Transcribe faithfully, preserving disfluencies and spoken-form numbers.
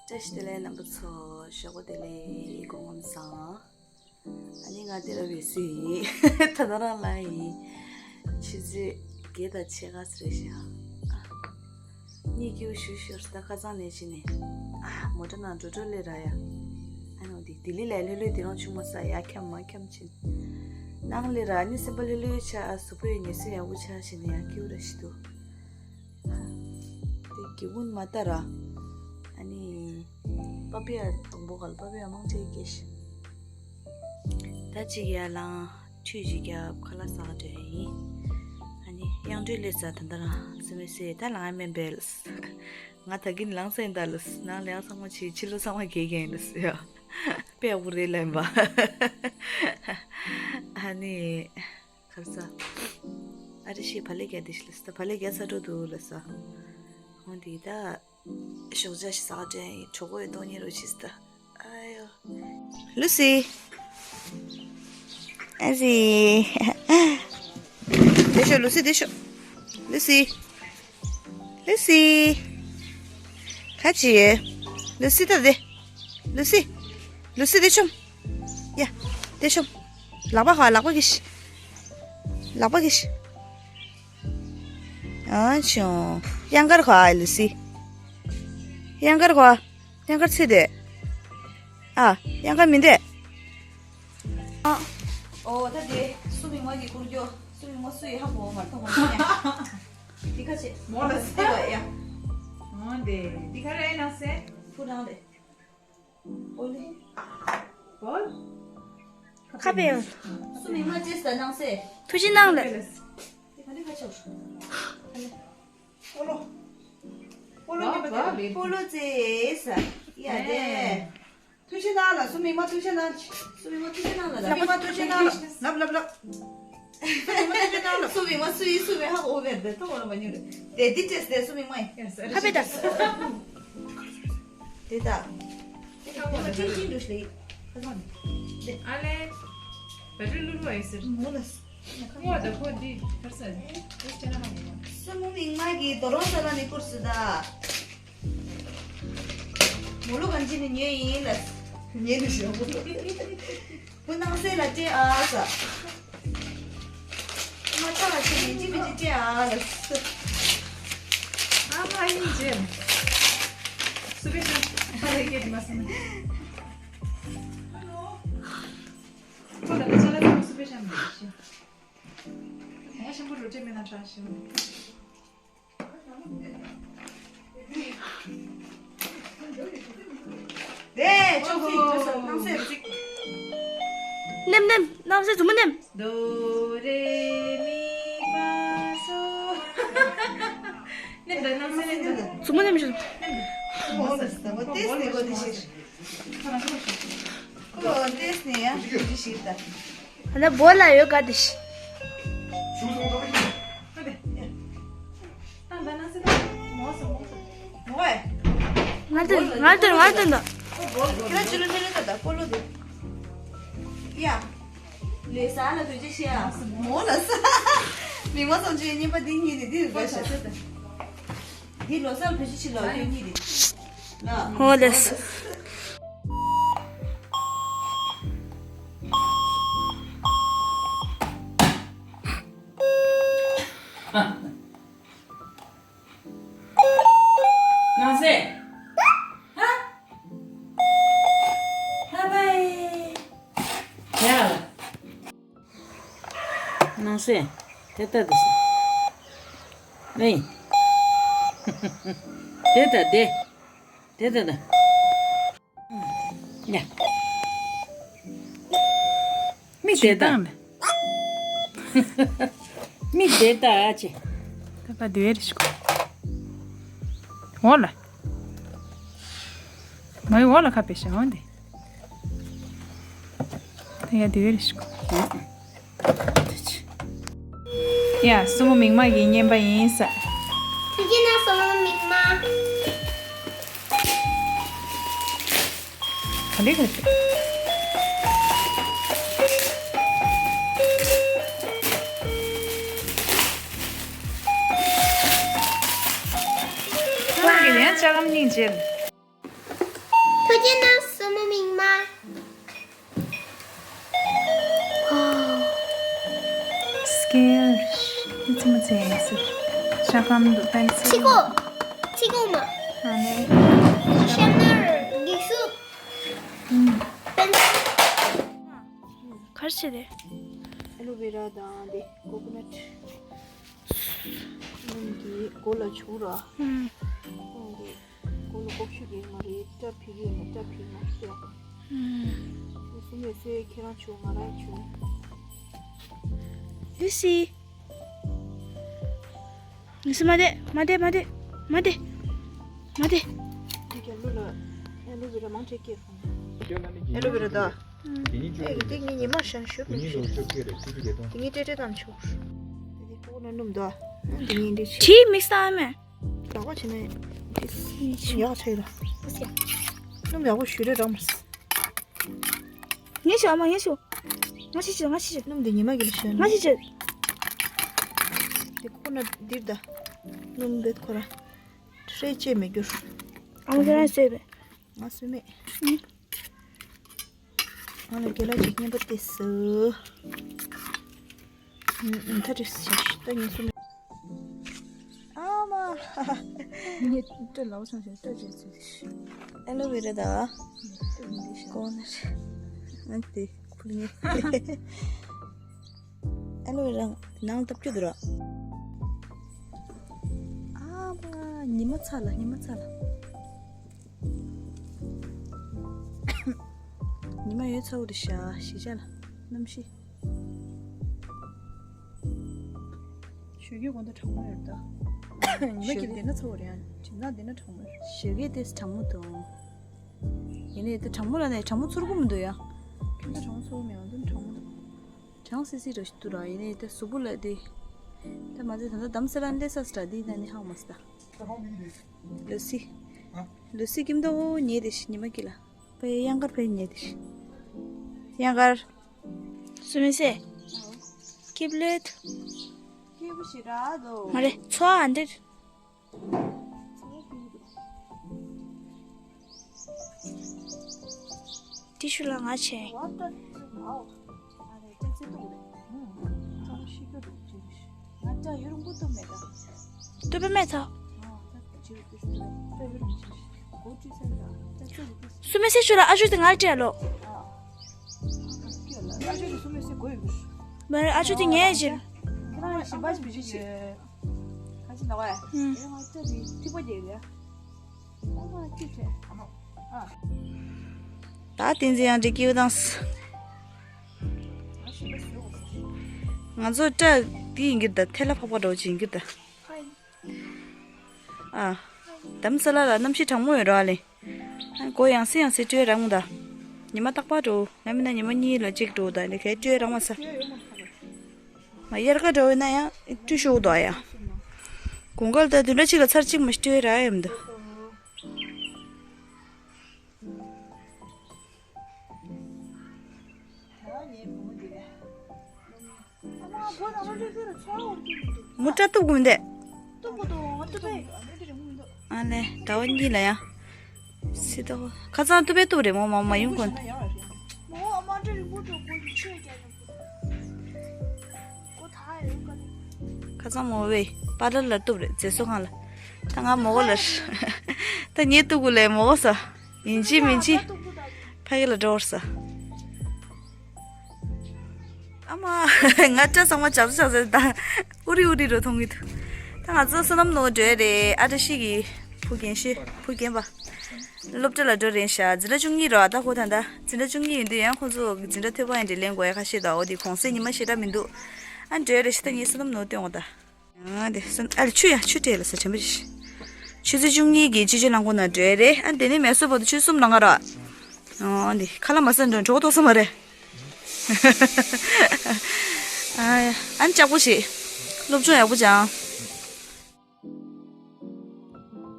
བཀྲ་ཤིས་བདེ་ལེགས་རྣམ་པ་ཚོ། ཞོགས་པ་བདེ་ལེགས། སྐུ་ཁམས་བཟང་། ཨ་ནི་ང་དེ་ར་བེ་སི་ཡིན། ད་ནོ་རང་ལ་ཡིན། ཆུ་ཚོད་བརྒྱད་དང་ཕྱེད་ཀ་ཙམ་རེད་ཤག་གཉིད་སྐྱིད་པོ་ཞུ་ཞུ་ད་ཁ་སང་ནས་ཕྱིན་ནས། ཨ། མོ་ཊ་ནང་འགྲོ་འགྲོ་ལས་ར་ཡ། ཨ་ནི་འདི་ལྡི་ལི་ལ་ལྷོད་ལྷོད་དེ་རང་བྱུང་མ་ས་ཡ་འཁྱམ་མ་འཁྱམ་ཕྱིན། ནང་ལས་ར་ཨ་ནི་སེམས་པ་ལྷོད་ལྷོད་ཆགས། གཟུགས་པོའི་ངལ་གསོ་ཡག་པོ་ཆགས་ཤིག་ནས་ཡང་སྐྱིད་པོ་ར་ཞིག་འདུག་དེ་གི་ཀུན་མ་ལྟ་ར། ཨ་ནི། པ་པི་ཡ་དང་པོ་ག་ལ་པ་པི་ཡ་མང་ཆེ་སྐྱེས་ཤིང་། ད་ཅིག་ཡར་ལངས། ཁྲུས་ཅིག་རྒྱབ། ཁ་ལག་ཟ་ག་འགྲོ་ཡ་ཡིན། ཨ་ནི་དབྱངས་སྒྲོལ་སླེབས་ཚར། ད་ལྟ་རང་སེམས་མེད་སེ་ད་ལངས་ཡ་མེད་པས་ལགས། ང་ད་གིན་ལངས་ས་ཡིན་ད་ལགས། ནང་ལས་ཡག་ཚང་མ་བྱེད། ཕྱི་ལོགས་ཚང་མ་གས་གས་ཡིན་ལགས་ཡ། དཔེ་ཡག་པོ་རེད་ལབ་ཡིན་པ། ཨ་ནི། ཁར་ས། ཨ་རི་ཤི་བག་ལེབ་རྒྱག་དེ་ཤི་ལ་ས། ད་བག་ལེབ་རྒྱག་ས་འགྲོ་འདུག་ལ་ས། འོ་འདི་ད། ཞོགས་ཇ་ཞིག་ཟ་དྲན་གྲོགས་པོའི་གཏོང་ཉེ་རུ་ཕྱིས་ད། ཨ་ཡོ། ལུ་སི། ཨ་སི། དེ་ཤོག་ལུ་སི་དེ་ཤོག་ལུ་སི། ལུ་སི། ཁ་ཅི་ཡོད། ལུ་སི་ད་དེ། ལུ་སི། ལུ་སི་དེ་ཆོམ། ཡ། དེ་ཆོམ། ལག་པ་ཁ། ལག་པ་གིས། ལག་པ་གིས། ཨ་ཆུང་། གཡང་དཀར་ཁ་ལུ་སི། གཡང་དཀར་ཁ། གཡང་དཀར་ཚེ་དེ། ཨ། གཡང་དཀར་མི་འདེ། ཨ། ཨོ་ད་དེ་སུ་མིག་མ་གི་ཁུར་རྒྱོ། སུ་མིག་མ་སུ་ཡི་ཧ་གོ་མ་ཐོང་མ་ཐོང་ཡ། འདི་ཁ་ཆེ། མོ་ལ་སི་དེ་བ་ཡ། ཨོ་དེ་འདི་ཁ་རེ་ན་སེ། ཕུ་རང་དེ། ཨོ་ལེ། ཨོ། ཁ་པེ་ཡང་། སུ་མིག་མ་ཅེས་ད་ནང་སེ། ཐུགས་རྗེ་གནང་ལེ། དེ་ག་ནས་ཁ་ཆེ། ཨོ་ལོ། ཨོ་ལོ་ཉི་མ་དེ། ཨོ་ལོ་ཙེ་ས། ཡ་དེ། ཐུགས་རྗེ་གནང་ལ། སུ་མིག་མ་ཐུགས་རྗེ་གནང་། སུ་མིག་མ་ཐུགས་རྗེ་གནང་ལ། སུ་མིག་མ་ཐུགས་རྗེ་གནང་ལ། ལབ་ལབ་ལབ། སུ་མིག་མ་ཐུགས་རྗེ་གནང་ལ། སུ་མིག་མ་སུ་ཡི་སུ་མིག་ཧ་གོ་བེར་དེ་ཐོག་ལ་མ་ཉུར། དེ་དེ་ཅེས་དེ་སུ་མིག་མ་ཡིན། ཧ་པེ་ད། དེ་ད། དེ་ཁ་མོ་ལ་ཅིག་ཅིག་འདུག་ལེ། ཁ་སང་། ཨ་ལེ། བ་ཏྲི་ལུ་ལུ་ཨེ་སེར། མོ་ལ། ངོ་ད་ཁོ་འདི་ཁར་ས་ནི་ཨེ་ཅེ་ན་ཧ་མོ། སུ་མོ་མིག་མ་གི་དོ་རོང་ས་ལ་ནི་ཀུར་སི་ད། མོ་ལུ་གང་ཅི་ནི་ཉེ་ཡིན་ལ། ཉེ་ནི་ཞོ། བུ་ནང་སེ་ལ་ཏྲེ་ཨ་ས། མ་ཐ་ལ་ཅི་ནི་ཅི་མི་ཅི་ཏྲེ་ཨ་ལ། ཨ་མ་ཡིན་ཅེ། སུ་བེ་ཤ་ཁ་ལེ་ཀེ་དི་མ་སི་ནི། ཁོ་ལ་ཁ་ཆ་ལ་ཁོ་སུ་བེ་ཤ་མི་ཤེས། ང་ཤམ་པུ་རུ་ཏྲེ་མེ་ན་ཁྲ་ཤི། དེ་ཅོག་ཙེ་ཅོག་ཙེ་རྣམ་སྲས་རུ་ཅིག་ནེམ་ནེམ། རྣམ་སྲས་མཛུབ་མོ་ནེམ། དོ་རེ་མི་ཕ་སོ། ནེམ་དང་རྣམ་སྲས་ནེམ་དང་། མཛུབ་མོ་ནེམ་ཞུ། ནེམ་དང་། ཨོ་ལ་ས་བ་ཏེས་ནེ་གོ་དེ་ཤེས། ཁོ་ལ་ཏེས་ནེ་ཡ་ཞུ་ཞིག་ད། ཨ་ན་བོ་ལ་ཡོད་ག་དེ་ཤི། ང་དོན་ང་དོན་ང་དོན་དོ། ཁྱེད་ཅི་ལོ་ནི་ལེ་ད་ད་ཀོ་ལོ་དེ། ཡ། ལེ་ས་ལ་དུ་ཅི་ཤི་ཡ། མོ་ལ་ས། མི་མ་སོང་ཅི་ཉི་པ་འདི་ཉི་ནི་འདི་རུ་ག་ཤ། འདི་ལོ་སར་བུ་ཅི་ཤི་ལོ་ཡོད་ཉི་རི། ཧོ་ལེས། ནང་སེ། ཧ། ཧ་བའི། ཡ། ནང་སེ། དེ་ལྟ་དུ་སེ། ཨེ། དེ་ལྟ་དེ། དེ་ལྟ་ད། ཡ། མི་དེ་ལྟ། མི་དེ་ལྟ་ཨ་ཅེ། ད་པ་དེ་རེ་ཤི་གོ། འོ་ལ། མའི་འོ་ལ་ཁ་པེ་ཤ་འོ་འདི། ད་ཡ་དེ་རེ་ཤི་གོ། ཡ། སྲུ་མོ་མིག་དམར་གྱི་བརྙན་པ་ཡིན་ས། ཁྱེད་ཀྱི་ན་སྲུ་མོ་མིག་དམར། ག་ལེ་ག་ལེ། ཡང་ལྕགས་སྒམ་གཉིས་མཇལ། ཐུགས་རྗེ་གནང་སྲུ་མོ་མིག་དམར། སྐེ་ཨ་ཙི་མ་ཙི་ཡིན་ཟེར། ཤ་སྐམ་འདུག་པན་ཚེ། ཚིག་གོ། ཚིག་གོ་མ། ཨ་ནི། ཤ་ནར་འགྲིག་སུ། ཨུམ། པན་ཚེ། གར་ཆེ་རེད། ཨེ་ལོ་ཝེ་ར་དང་དེ་ཀོ་ཀོ་ནཊ། ཁོང་གི་མགོ་ལ་བྱུག་ར། ཨུམ། ཁོང་གི་མགོ་ལ་ལྐོག་ཤུ་གི་མ་རེད། སྐྲ་ཕིག་ཡོད་ན་སྐྲ་ཕིག་མ་ཤེས། ཨུམ། སུ་མེད་སེ་ཁྱེད་རང་བྱུག་ང་རང་བྱུག། ལི་སི། ལི་སི་མ་བསྡད། མ་བསྡད། མ་བསྡད། མ་བསྡད། མ་བསྡད། དེ་ག་ལུ་ལ་ཨེ་ལོ་ཝེ་ར་མང་ཆེ་སྐྱེས་སོང་། ཨེ་ལོ་ཝེ་ར་ད། ཨེ་དེ་ངའི་ཉི་མ་ཤང་ཤོར་མི་ཤེས། དེ་ངའི་ཏྲེ་ཏྲེ་དང་ཆོག། དེ་དེ་ཁོག་ན་སྣུམ་ད། དེ་ངའི་འདྲེ་ཆེ། དྲི་མིག་སང་མེ། ལག་པ་བྱས་ནས་དེ་ཡག་ཆེ་ལ། སྣུམ་ཡག་པོ་ཞུ་རེ་རག་མ་སི། ངས་ཤོག་ཨ་མ་ངས་ཤོག་ང་ཤི་ཤི་ང་ཤི་ཤི། སྣུམ་དེ་ཉི་མ་གི་ལ་ཤོད་ང་ཤི་ཤི། དེ་ཁོག་ན་འདིར་ད། སྣུམ་བེད་ཁོ་ར། ཧྲེ་ཅེ་མི་འགྱུར། ཨ་མ་ཁྱེད་རང་གསོས་པས། ང་གསོས་མེད། ཨུ། ང་ལ་རྒན་ལགས་ཅིག་བརྙན་པར་ཏེ་སུ། ཨུ་ཨུ་ད་རེས་ཤ་ཤི་ད་ངས་གསོས་མེད། ཨ་མ། ངས་སྐྲ་ལའོ་སང་ཞིག་སྐྲ་བཅད་ཚུལ་དེ་ཤི། ཨེ་ལོ་ཝེ་ར་ད། ཀོ་ནར། ཨ་དེ་ཕུལ་ངེས། ཨ་ལོ་རང་ནང་ལྟ་རྒྱུ་འདུག་ར། ཨ་མ་ཉི་མ་ཚ་ལ་ཉི་མ་ཚ་ལ། ཉི་མ་ཡོད་ཚ་བོ་རེད་ཤག་ཤི་ཤ་ལ་གནམ་གཤིས། ཞོགས་ཀའི་དགོང་དག་གྲང་མོ་ཡོད་ད། ཉི་མ་ཞོགས་ཀྱི་ཀའི་འདི་ན་ཚ་བོ་རེད་ཡང་བྱིན་ན་འདི་ན་གྲང་མོ་ཡོད། ཞོགས་ཀའི་དེ་གྲང་མོ་འདུག་ཡིན་ནའི་དེ་གྲང་མོ་ལ་ནས་གྲང་མོ་ཚོར་གོ་མི་འདུག་ཡ། ཁྱོད་ཚོ་གྲང་མོ་ཚོར་གོ་མེད་ཡང་དོན་གྲང་མོ་འདུག་གྲང་སི་སི་ར་ཞིག་འདུག་ར་ཡིན་ནའི་དེ་གཟུགས་པོ་ལ་དེ། ད་མ་ཚད་ད་ལྟ་འདམ་ས་ལ་འདྲེ་ས་སི་ར་དེ་ད་ནི་ཧང་མ་སི་ད། ལུ་སི། ལུ་སི་ཀིམ་ད་འོ་ཉེ་དེ་ཤི་ཉི་མ་ཀི་ལ། པའི་གཡང་དཀར་པའི་ཉེ་དེ་ཤི། གཡང་དཀར། སུ་མི་སེ། ཀིབ་ལེད། ཀིབ་ཞི་ར་དོ། མ་རེད་ཚོ་ཨ་འདིར། ཏི་ཤུ་ལ་ང་ཆེ། ཏུ་པེ་མེ་ཚ། སུ་མེ་སེ་ཤུ་ལ་ཨ་ཞུ་དེ་ང་ལ་སྤྲད་ལོ། མ་རེད་ཨ་ཆུ་དེ་ངས་བྱེད། ཁྱེད་རང་ཞིམ་པ་ཞིག་བྱེད་ཤིག་ཁ་ཅིག་ལ་བ། ཨུམ། ཨེ་ང་ཅག་དེ་ཐིག་པ་རྒྱག་རེད། ཨ་ང་ཅི་བྱེད་ཨ་མ། ཨ། ད་བསྟན་འཛིན་ཡང་འདྲི་སྐྱིད་དང་། ང་ཞིམ་པ་ཞུ། ང་ཚོ་སྐྲ་དེ་ཡིན་གྱི་ད་ཐལ་ལ་ཕོག་པ་འདྲ་བོ་ཅིག་ཡིན་གྱི་ད། ཨ། དམ་ས་ལ་ལ་གནམ་གཤིས་གྲང་མོ་ཡོད་ར་ལེ། ཨ་མགོ་ཡང་སེ་ཡང་སེ་བཀྲུས་རང་ད། ཉི་མ་རྟག་པར་འགྲོ། ང་མིན་ན་ཉི་མ་གཉིས་ལ་གཅིག་འགྲོ་ད་ལེ་ཁའི་བཀྲུས་རང་མ་ས། མ་དབྱར་ཁ་འགྲོ་ཡོད་ན་ཡང་བཀྲུས་ཤོག་དོ་ཡ། དགུན་ཁ་ལ་ད་བདུན་ཕྲག་གཅིག་ལ་ཚར་གཅིག་མ་བཀྲུས་ར་ཡོད་འདུག་མོ་སྐྲ་གཏུབ་དགོས་མི་འདུག་ཨ་ལེ་ཟླ་བ་གཉིས་ལ་ཡང་། སི་ཏོ་ཁ་སང་གཏུབ་པའི་གཏུབ་རེད་མོ་མ་མ་ཡོང་གོན། ཁ་སང་མོ་བས་པཱ་ལར་ལ་གཏུབ་རེད་མཛེས་བཟོ་ཁང་ལ། ད་ང་མོ་གོ་ལ། ད་ངས་གཏུབ་དགོས་ལས་མོ་གོ་ས། ཡིན་གཅིག་མིན་གཅིག་ཕ་གི་ལ་འགྲོ་བར་ས། ཨ་མ། ང་སྐྲ་ཚང་མ་ཇག་ཇག་ཟེར་ད། ཨུ་རི་ཨུ་རི་རུ་མཐོང་གི་འདུག་ད་ང་ཚོ་བསོད་ནམས་ནོར་འགྲོ་ཡ་རེད་ཨ་བཀྲ་ཤིས་ཀྱི་བུ་རྒན་ཤོས་བུ་རྒན་པ། སློབ་གྲྭ་ལ་འགྲོ་རན་ཤག་འཛིན་གྲྭ་བཅུ་གཉིས་རོ་ཨ་ད་ཁོ་ད་ད་འཛིན་གྲྭ་བཅུ་གཉིས་ཡིན་དུས་ཡང་ཁོ་ཚོ་གི་འཛིན་གྲྭ་ཐོས་པ་ཡིན་འདྲ་ལེན་དགོས་ཡ་ཁ་ཤས་ད་འོ་དེ་གུང་སེང་ཉི་མ་ཞེ་དྲག་མི་འདུག་ཨ་འགྲོ་ཡ་རེད་ཤི་ད་ངས་བསོད་ནམས་ནོར་སྟོན་འོ་ད། ཨ་དེ་སོན་ཨ་ལ་ཆུ་ཡ་ཆུ་སྤྲད་ལ་ས་ཆམ་པ་རེད། ཆུ་ཚོད་བཅུ་གཉིས་ཀྱི་སྤྱི་སྤྱོད་རླངས་འཁོར་ནང་འགྲོ་ཡ་རེད་ཨ་དེ་ནས་མེ་སོར་བར་དུ་ཆུ་གསུམ་ལ་ང་ར། ཨ་འདི་ཁ་ལག་མ་ཟ་འགྲོ་གྲོགས་ཏོག་ས་མ་རེད། ཨ་ཡ་ཨ་ལྕགས་པོ་ཞིག་སློབ་སྦྱོང་ཡག་པོ་སྦྱང་